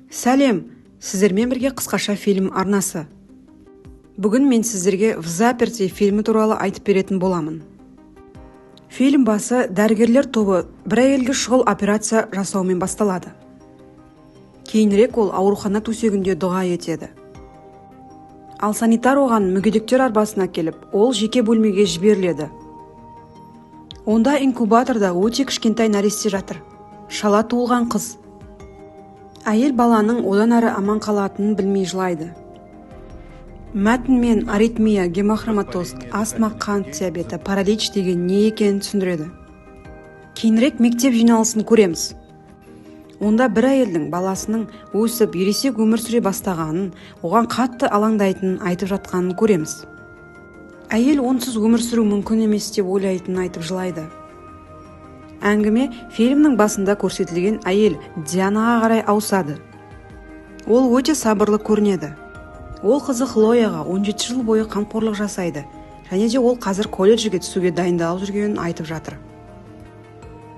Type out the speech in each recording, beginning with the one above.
Сәлем! Сіздермен бірге «Қысқаша фильм» арнасы. Бүгін мен сіздерге «Взаперти» фильмі туралы айтып беретін боламын. Фильм басы дәрігерлер тобы бір әйелге шұғыл операция жасаумен басталады. Кейінірек ол аурухана төсегінде дұға етеді. Ал санитар оған мүгедектер арбасына келіп, ол жеке бөлмеге жіберіледі. Онда инкубаторда өте кішкентай нәресте жатыр. Шала туылған қыз. Әйел баланың одан әрі аман қалатынын білмей жылайды. Мәтінмен аритмия, гемохроматоз, астма, қант диабеті, паралич деген не екенін түсіндіреді. Кейінірек мектеп жиналысын көреміз. Онда бір әйелдің баласының өсіп, ересек өмір сүре бастағанын, оған қатты алаңдайтынын айтып жатқанын көреміз. Әйел онсыз өмір сүру мүмкін емес деп ойлайтынын айтып жылайды. Әңгіме фильмнің басында көрсетілген әйел Дианаға қарай ауысады. Ол өте сабырлы көрінеді. Ол қызы Хлояға 17 жыл бойы қамқорлық жасайды және де ол қазір колледжге түсуге дайындалып жүргенін айтып жатыр.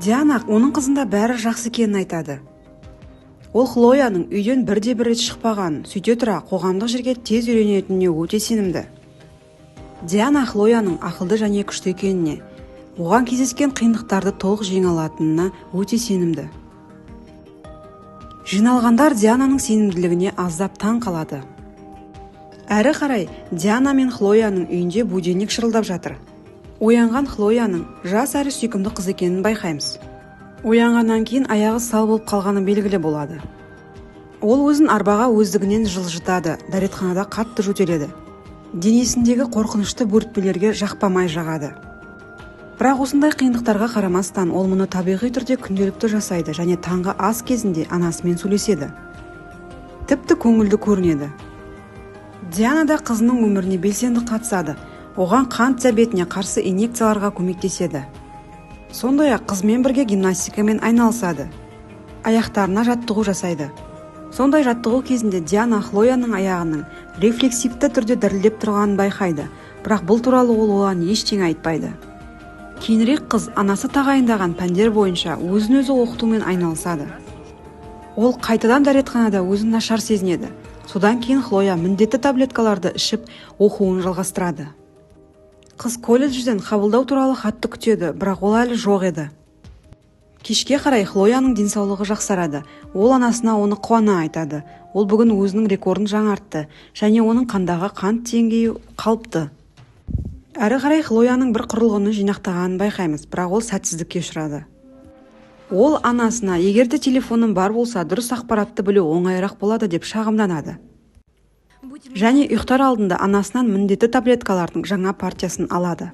Диана оның қызында бәрі жақсы екенін айтады. Ол Хлояның үйден бірде бір рет шықпағанын, сөйте тұра қоғамдық жерге тез үйренетініне өте сенімді. Диана Хлояның ақылды және күшті екеніне, оған кездескен қиындықтарды толық жеңе алатынына өте сенімді. Жиналғандар Диананың сенімділігіне аздап таң қалады. Әрі қарай Диана мен Хлояның үйінде будильник шырылдап жатыр. Оянған Хлояның жас әрі сүйкімді қыз екенін байқаймыз. Оянғаннан кейін аяғы сал болып қалғаны белгілі болады. Ол өзін арбаға өздігінен жылжытады, дәретханада қатты жөтеледі. Денесіндегі қорқынышты бөртпелерге жақпа май жағады. Бірақ осындай қиындықтарға қарамастан, ол мұны табиғи түрде күнделікті жасайды және таңғы ас кезінде анасымен сөйлеседі. Тіпті көңілді көрінеді. Диана да қызының өміріне белсенді қатысады. Оған қант диабетіне қарсы инъекцияларға көмектеседі. Сондай-ақ қызымен бірге гимнастикамен айналысады. Аяқтарына жаттығу жасайды. Сондай жаттығу кезінде Диана Хлояның аяғының рефлексивті түрде дірілдеп тұрғанын байқайды, бірақ бұл туралы ол оған ештеңе айтпайды. Кейінірек қыз анасы тағайындаған пәндер бойынша өзін-өзі оқытумен айналысады. Ол қайтадан дәретханада өзін нашар сезінеді. Содан кейін Хлоя міндетті таблеткаларды ішіп, оқуын жалғастырады. Қыз колледжден қабылдау туралы хатты күтеді, бірақ ол әлі жоқ еді. Кешке қарай Хлояның денсаулығы жақсарады. Ол анасына оны қуана айтады. Ол бүгін өзінің рекордын жаңартты және оның қандағы қант деңгейі қалыпты. Әрі қарай Хлояның бір құрылғыны жинақтағанын байқаймыз, бірақ ол сәтсіздікке ұшырады. Ол анасына егер де телефоным бар болса, дұрыс ақпаратты білу оңайырақ болады деп шағымданады. Және ұйықтар алдында анасынан міндетті таблеткалардың жаңа партиясын алады.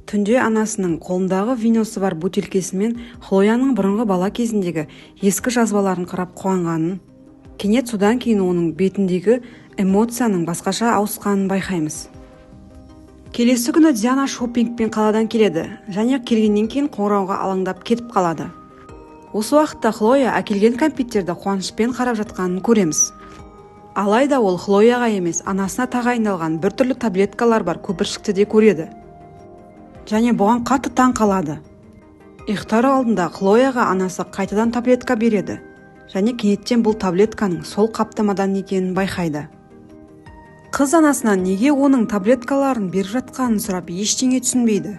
Түнде анасының қолындағы виносы бар бөтелкесімен Хлояның бұрынғы бала кезіндегі ескі жазбаларын қарап қуанғанын, кенет содан кейін оның бетіндегі эмоцияның басқаша ауысқанын байқаймыз. Келесі күні Диана шопингпен қаладан келеді және келгеннен кейін қоңырауға алаңдап кетіп қалады. Осы уақытта Хлоя әкелген кәмпиттерді қуанышпен қарап жатқанын көреміз. Алайда ол Хлояға емес, анасына тағайындалған біртүрлі таблеткалар бар көпіршікті де көреді және бұған қатты таң қалады. Ұйықтар алдында Хлояға анасы қайтадан таблетка береді және кенеттен бұл таблетканың сол қаптамадан екенін байқайды. Қыз анасынан неге оның таблеткаларын беріп жатқанын сұрап, ештеңе түсінбейді.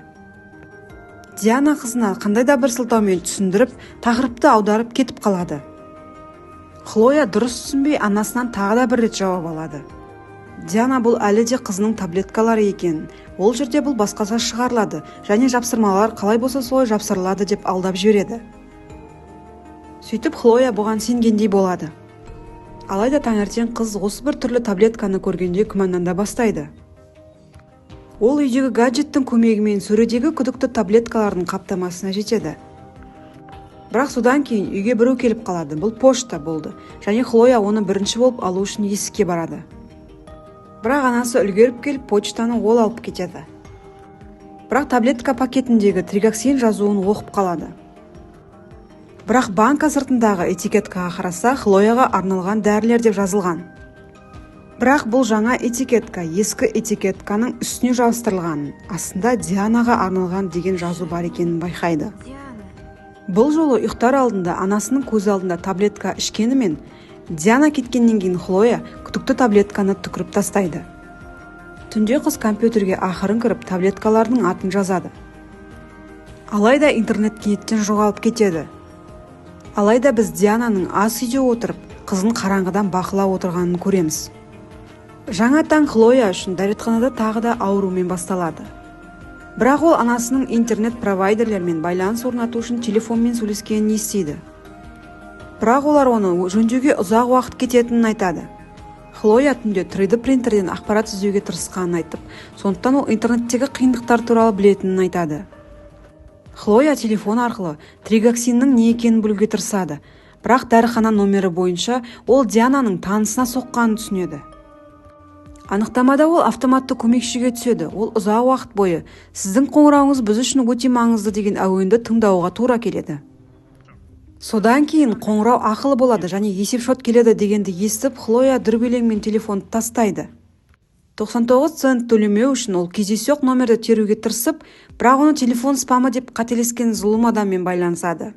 Диана қызына қандай да бір сылтаумен түсіндіріп, тақырыпты аударып кетіп қалады. Хлоя дұрыс түсінбей, анасынан тағы да бір рет жауап алады. Диана бұл әлі де қызының таблеткалары екенін, ол жерде бұл басқаша шығарылады және жапсырмалар қалай болса солай жапсырылады деп алдап жібереді. Сөйтіп Хлоя бұған сенгендей болады. Алайда таңертең қыз осы бір түрлі таблетканы көргенде күмәндана бастайды. Ол үйдегі гаджеттің көмегімен сөредегі күдікті таблеткалардың қаптамасына жетеді. Бірақ содан кейін үйге біреу келіп қалады. Бұл пошта болды және Хлоя оны бірінші болып алу үшін есікке барады. Бірақ анасы үлгеріп келіп, почтаны ол алып кетеді. Бірақ таблетка пакетіндегі тригоксин жазуын оқып қалады. Бірақ банка сыртындағы этикеткаға қараса, Хлояға арналған дәрілер деп жазылған. Бірақ бұл жаңа этикетка ескі этикетканың үстіне жабыстырылғанын, астында Дианаға арналған деген жазу бар екенін байқайды. Диана. Бұл жолы ұйықтар алдында анасының көз алдында таблетка ішкенімен, Диана кеткеннен кейін Хлоя күдікті таблетканы түкіріп тастайды. Түнде қыз компьютерге ақырын кіріп, таблеткалардың атын жазады. Алайда интернет кенеттен жоғалып кетеді. Алайда біз Диананың ас үйде отырып, қызын қараңғыдан бақылап отырғанын көреміз. Жаңа таң Хлоя үшін дәретханада тағы да аурумен басталады. Бірақ ол анасының интернет провайдерлермен байланыс орнату үшін телефонмен сөйлескенін естиді. Бірақ олар оны жөндеуге ұзақ уақыт кететінін айтады. Хлоя түнде 3D принтерден ақпарат іздеуге тырысқанын айтып, сондықтан ол интернеттегі қиындықтар туралы білетінін айтады. Хлоя телефон арқылы тригоксиннің не екенін білуге тырысады, бірақ дәріхана номері бойынша ол Диананың танысына соққанын түсінеді. Анықтамада ол автоматты көмекшіге түседі. Ол ұзақ уақыт бойы «Сіздің қоңырауыңыз біз үшін өте маңызды» деген әуенді тыңдауға тура келеді. Содан кейін қоңырау ақылы болады және есепшот келеді дегенді естіп, Хлоя дүрбелеңмен телефонды тастайды. 99 цент төлемеу үшін ол кездейсоқ номерді теруге тырысып, бірақ оны телефон спамы деп қателескен зұлым адаммен байланысады.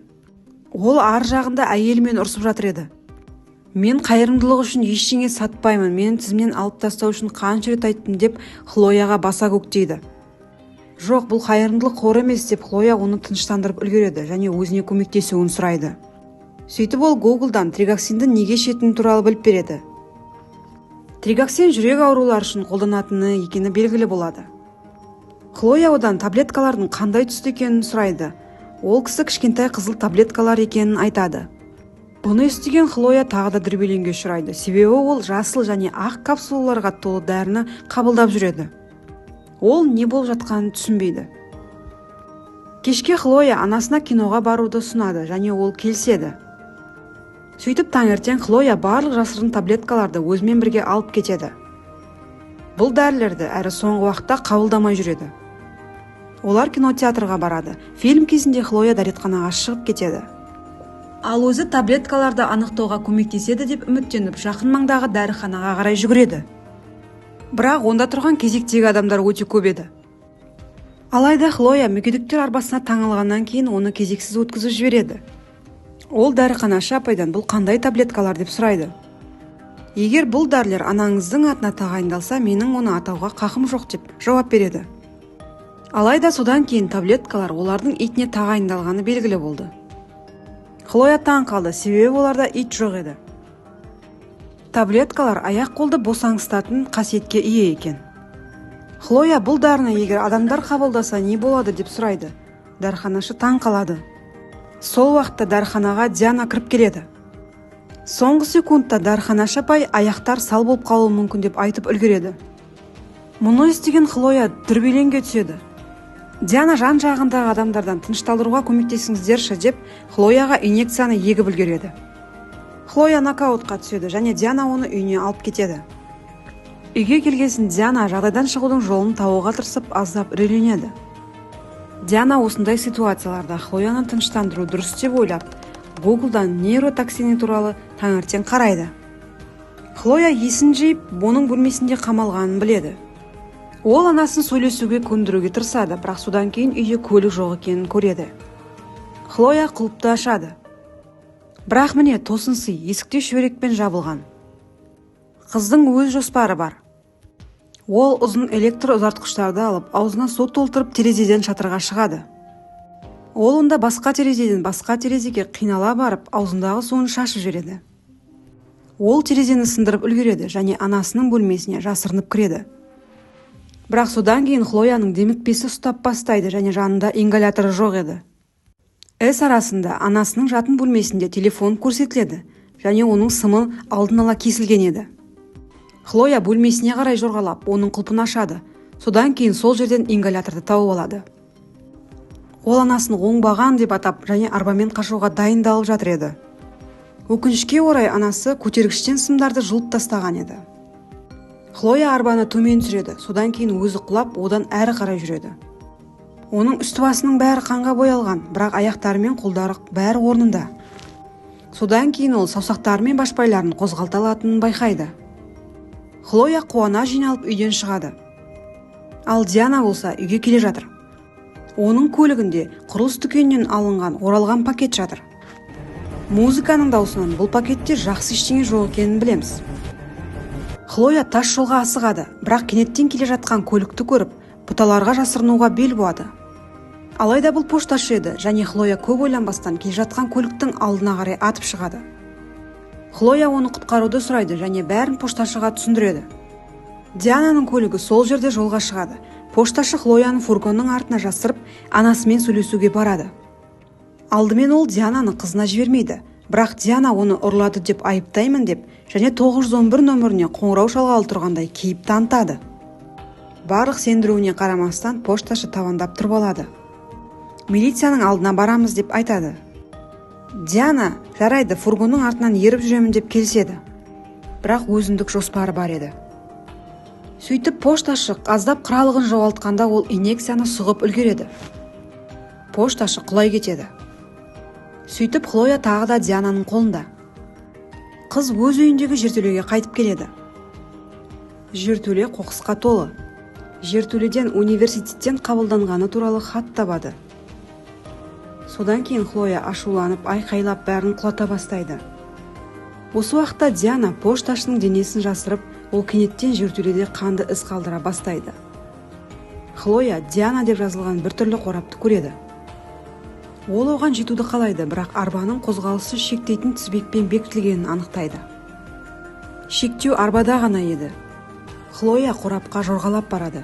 Ол ар жағында әйелімен ұрсып жатыр еді. «Мен қайырымдылық үшін ештеңе сатпаймын, мені тізімнен алып тастау үшін қанша рет айттым», – деп Хлояға баса көктейді. «Жоқ, бұл қайырымдылық қоры емес», – деп Хлоя оны тыныштандырып үлгереді және өзіне көмектесуін сұрайды. Сөйтіп ол Гуглдан тригоксинді неге ішетіні туралы біліп береді. Тригоксин жүрек аурулары үшін қолданатыны екені белгілі болады. Хлоя одан таблеткалардың қандай түсті екенін сұрайды. Ол кісі кішкентай қызыл таблеткалар екенін айтады. Бұны естіген Хлоя тағы да дүрбелеңге ұшырайды, себебі ол жасыл және ақ капсулаларға толы дәріні қабылдап жүреді. Ол не болып жатқанын түсінбейді. Кешке Хлоя анасына киноға баруды ұсынады және ол келіседі. Сөйтіп таңертең Хлоя барлық жасырын таблеткаларды өзімен бірге алып кетеді. Бұл дәрілерді әрі соңғы уақытта қабылдамай жүреді. Олар кинотеатрға барады. Фильм кезінде Хлоя дәретханаға шығып кетеді, ал өзі таблеткаларды анықтауға көмектеседі деп үміттеніп, жақын маңдағы дәріханаға қарай жүгіреді. Бірақ онда тұрған кезектегі адамдар өте көп еді. Алайда Хлоя мүгедектер арбасына таңылғаннан кейін оны кезексіз өткізіп жібереді. Ол дәріханашы апайдан «Бұл қандай таблеткалар?» деп сұрайды. «Егер бұл дәрілер анаңыздың атына тағайындалса, менің оны атауға қақым жоқ», – деп жауап береді. Алайда содан кейін таблеткалар олардың итіне тағайындалғаны белгілі болды. Хлоя таң қалды, себебі оларда ит жоқ еді. Таблеткалар аяқ қолды босаңсытатын қасиетке ие екен. Хлоя «Бұл дәріні егер адамдар қабылдаса, не болады?» деп сұрайды. Дәріханашы таң қалады. Сол уақытта дәріханаға Диана кіріп келеді. Соңғы секундта дәріханашы апай аяқтар сал болып қалуы мүмкін деп айтып үлгереді. Мұны естіген Хлоя дүрбелеңге түседі. Диана жан жағындағы адамдардан «Тынышталдыруға көмектесіңіздерші» деп, Хлояға инъекцияны егіп үлгереді. Хлоя нокаутқа түседі және Диана оны үйіне алып кетеді. Үйге келгесін Диана жағдайдан шығудың жолын табуға тырысып, аздап үрейленеді. Диана осындай ситуацияларда Хлояны тыныштандыру дұрыс деп ойлап, Гуглдан нейротоксині туралы таңертең қарайды. Хлоя есін жиып, оның бөлмесінде қамалғанын біледі. Ол анасын сөйлесуге көндіруге тырысады, бірақ содан кейін үйде көлік жоқ екенін көреді. Хлоя құлыпты ашады, бірақ міне тосын сый: есікте шүберекпен жабылған. Қыздың өз жоспары бар. Ол ұзын электр ұзартқыштарды алып, аузына су толтырып, терезеден шатырға шығады. Ол онда басқа терезеден басқа терезеге қинала барып, аузындағы суын шашып жібереді. Ол терезені сындырып үлгереді және анасының бөлмесіне жасырынып кіреді. Бірақ содан кейін Хлояның демікпесі ұстап бастайды және жанында ингаляторы жоқ еді. Іс арасында анасының жатын бөлмесінде телефон көрсетіледі және оның сымы алдын ала кесілген еді. Хлоя бөлмесіне қарай жорғалап, оның құлпын ашады. Содан кейін сол жерден ингаляторды тауып алады. Ол анасын оңбаған деп атап және арбамен қашуға дайындалып жатыр еді. Өкінішке орай, анасы көтергіштен сымдарды жұлып тастаған еді. Хлоя арбаны төмен түсіреді, содан кейін өзі құлап, одан әрі қарай жүреді. Оның үсті басының бәрі қанға боялған, бірақ аяқтары мен қолдары бәрі орнында. Содан кейін ол саусақтары мен башпайларын қозғалта алатынын байқайды. Хлоя қуана жиналып үйден шығады, ал Диана болса үйге келе жатыр. Оның көлігінде құрылыс дүкенінен алынған оралған пакет жатыр. Музыканың даусынан бұл пакетте жақсы ештеңе жоқ екенін білеміз. Хлоя тас жолға асығады, бірақ кенеттен келе жатқан көлікті көріп, бұталарға жасырынуға бел буады. Алайда бұл пошташы еді және Хлоя көп ойланбастан келе жатқан көліктің алдына қарай атып шығады. Хлоя оны құтқаруды сұрайды және бәрін пошташыға түсіндіреді. Диананың көлігі сол жерде жолға шығады. Пошташы Хлояны фургонның артына жасырып, анасымен сөйлесуге барады. Алдымен ол Диананы қызына жібермейді, бірақ Диана оны ұрлады деп айыптаймын деп және 911 нөміріне қоңырау шалғалы тұрғандай кейіп танытады. Барлық сендіруіне қарамастан, пошташы табандап тұрып алады. Милицияның алдына барамыз деп айтады. Диана жарайды, фургонның артынан еріп жүремін деп келіседі, бірақ өзіндік жоспары бар еді. Сөйтіп, пошташы аздап қыралығын жоғалтқанда, ол инъекцияны сұғып үлгереді. Пошташы құлай кетеді. Сөйтіп, Хлоя тағы да Диананың қолында. Қыз өз үйіндегі жертөлеге қайтып келеді. Жертөле қоқысқа толы. Жертөледен университеттен қабылданғаны туралы хат табады. Содан кейін Хлоя ашуланып, айқайлап, бәрін құлата бастайды. Осы уақытта Диана пошташының денесін жасырып, ол кенеттен жертөледе қанды із қалдыра бастайды. Хлоя «Диана» деп жазылған біртүрлі қорапты көреді. Ол оған жетуді қалайды, бірақ арбаның қозғалысы шектейтін тізбекпен бекітілгенін анықтайды. Шектеу арбада ғана еді. Хлоя қорапқа жорғалап барады.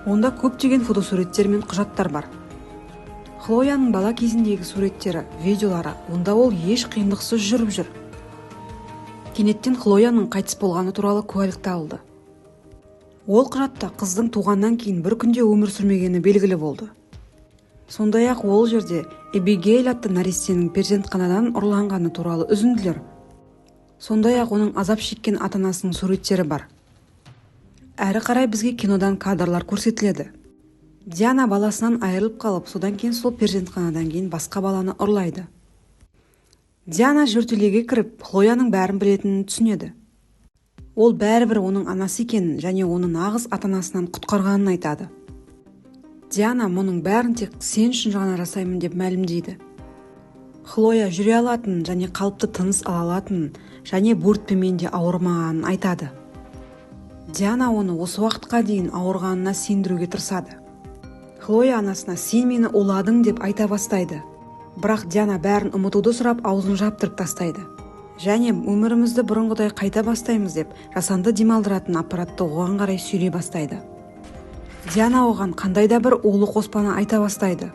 Онда көптеген фотосуреттер мен құжаттар бар. Хлояның бала кезіндегі суреттері, видеолары. Онда ол еш қиындықсыз жүріп жүр. Кенеттен Хлояның қайтыс болғаны туралы куәлік табылды. Ол құжатта қыздың туғаннан кейін бір күнде өмір сүрмегені белгілі болды. Сондай-ақ ол жерде Эбигейл атты нәрестенің перзентханадан ұрланғаны туралы үзінділер, сондай-ақ оның азап шеккен ата-анасының суреттері бар. Әрі қарай бізге кинодан кадрлар көрсетіледі. Диана баласынан айырылып қалып, содан кейін сол перзентханадан кейін басқа баланы ұрлайды. Диана жертөлеге кіріп, Хлояның бәрін білетінін түсінеді. Ол бәрібір оның анасы екенін және оны нағыз ата-анасынан құтқарғанын айтады. Диана мұның бәрін тек сен үшін ғана жасаймын деп мәлімдейді. Хлоя жүре алатынын және қалыпты тыныс ала алатынын және бөртпемен де ауырмағанын айтады. Диана оны осы уақытқа дейін ауырғанына сендіруге тырысады. Хлоя анасына «Сен мені уладың» деп айта бастайды, бірақ Диана бәрін ұмытуды сұрап, аузын жаптырып тастайды және өмірімізді бұрынғыдай қайта бастаймыз деп, жасанды демалдыратын аппаратты оған қарай сүйрей бастайды. Диана оған қандай да бір улы қоспаны айта бастайды.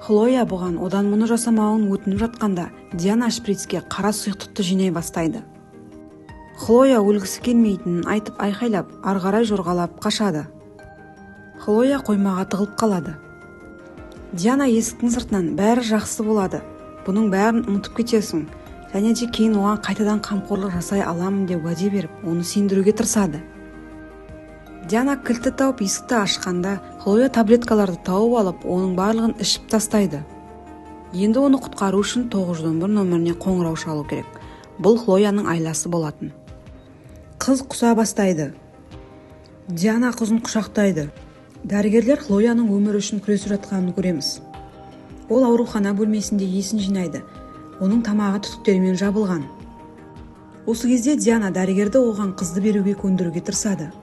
Хлоя бұған одан мұны жасамауын өтініп жатқанда, Диана шприцке қара сұйықтықты жинай бастайды. Хлоя өлгісі келмейтінін айтып, айқайлап, ары қарай жорғалап қашады. Хлоя қоймаға тығылып қалады. Диана есіктің сыртынан бәрі жақсы болады, бұның бәрін ұмытып кетесің және де кейін оған қайтадан қамқорлық жасай аламын деп уәде беріп, оны сендіруге тырысады. Диана кілтті тауып, есікті ашқанда, Хлоя таблеткаларды тауып алып, оның барлығын ішіп тастайды. Енді оны құтқару үшін 911 нөміріне қоңырау шалу керек. Бұл Хлояның айласы болатын. Қыз құса бастайды. Диана қызын құшақтайды. Дәрігерлер Хлояның өмірі үшін күресіп жатқанын көреміз. Ол аурухана бөлмесінде есін жинайды. Оның тамағы түтіктермен жабылған. Осы кезде Диана дәрігерді оған қызды беруге көндіруге тырысады.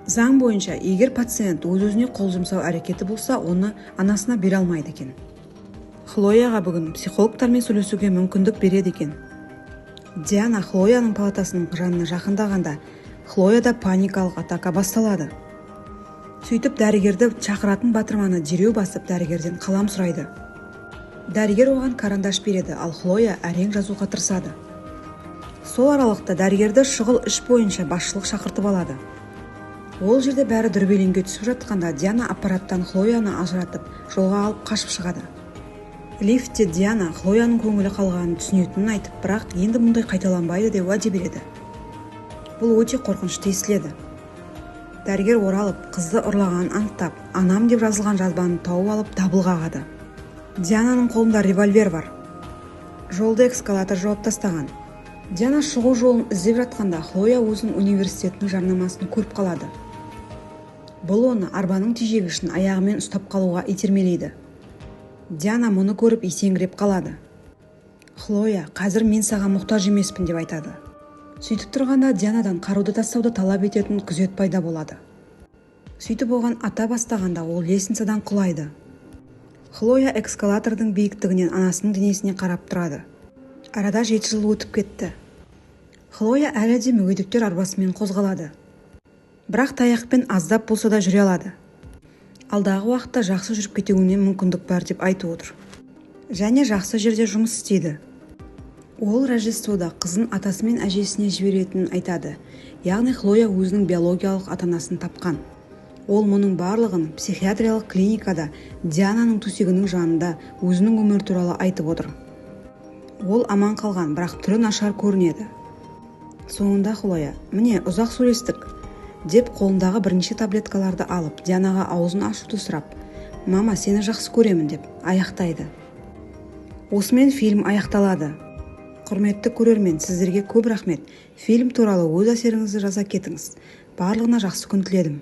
Заң бойынша, егер пациент өз-өзіне қол жұмсау әрекеті болса, оны анасына бере алмайды екен. Хлояға бүгін психологтармен сөйлесуге мүмкіндік береді екен. Диана Хлояның палатасының жанына жақындағанда, Хлояда паникалық атака басталады. Сөйтіп, дәрігерді шақыратын батырманы дереу басып, дәрігерден қалам сұрайды. Дәрігер оған карандаш береді, ал Хлоя әрең жазуға тырысады. Сол аралықта дәрігерді шұғыл іс бойынша басшылық шақыртып алады. Ол жерде бәрі дүрбелеңге түсіп жатқанда, Диана аппараттан Хлояны ажыратып, жолға алып қашып шығады. Лифтте Диана Хлояның көңілі қалғанын түсінетінін айтып, бірақ енді мұндай қайталанбайды деп уәде береді. Бұл өте қорқынышты естіледі. Дәрігер оралып, қызды ұрлағанын анықтап, «Анам» деп жазылған жазбаны тауып алып, дабыл қағады. Диананың қолында револьвер бар. Жолды эскалатор жауып тастаған. Диана шығу жолын іздеп жатқанда, Хлоя өзінің университетінің жарнамасын көріп қалады. Бұл оны арбаның тежегішін аяғымен ұстап қалуға итермелейді. Диана мұны көріп, есеңгіреп қалады. Хлоя: «Қазір мен саған мұқтаж емеспін», – деп айтады. Сөйтіп тұрғанда Дианадан қаруды тастауды талап ететін күзет пайда болады. Сөйтіп оған ата бастағанда, ол лестницадан құлайды. Хлоя эскалатордың биіктігінен анасының денесіне қарап тұрады. Арада 7 жыл өтіп кетті. Хлоя әлі де мүгедектер арбасымен қозғалады, бірақ таяқпен аздап болса да жүре алады. Алдағы уақытта жақсы жүріп кетуіне мүмкіндік бар деп айтып отыр және жақсы жерде жұмыс істейді. Ол Рождествода қызын атасы мен әжесіне жіберетінін айтады, яғни Хлоя өзінің биологиялық ата-анасын тапқан. Ол мұның барлығын психиатриялық клиникада Диананың төсегінің жанында өзінің өмірі туралы айтып отыр. Ол аман қалған, бірақ түрі нашар көрінеді. Соңында Хлоя: «Міне, ұзақ сөйлестік», – деп, қолындағы бірнеше таблеткаларды алып, Дианаға аузын ашуды сұрап, «Мама, сені жақсы көремін», – деп аяқтайды. Осымен фильм аяқталады. Құрметті көрермен, сіздерге көп рахмет. Фильм туралы өз әсеріңізді жаза кетіңіз. Барлығына жақсы күн тіледім.